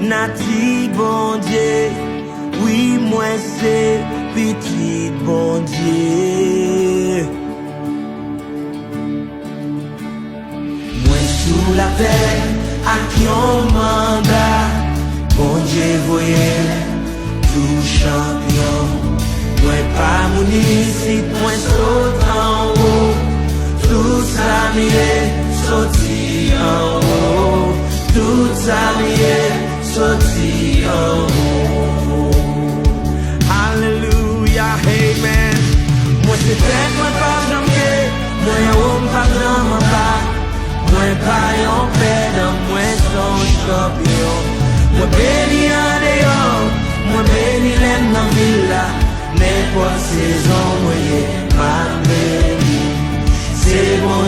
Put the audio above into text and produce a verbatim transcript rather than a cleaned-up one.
Nati Bondye, wi, mwen se pitit Bondye. Mwen sou latè ak yon manda, Bondye voye m tou chanpyon. Mwen pa moun isit, mwen sot anwo. Tout sa m ye soti anwo. Tout sa m ye soti anwo. Alelouya, amen. Mwen se tèt, mwen pa janm ye. Mwen anwo, m pa janm anba. Mwen pa yon pèdan, mwen se yon chanpyon. Mwen beni andeyò, mwen beni lè m nan vil la. Nenpòt sezon mwen ye, m ap beni. Se bon.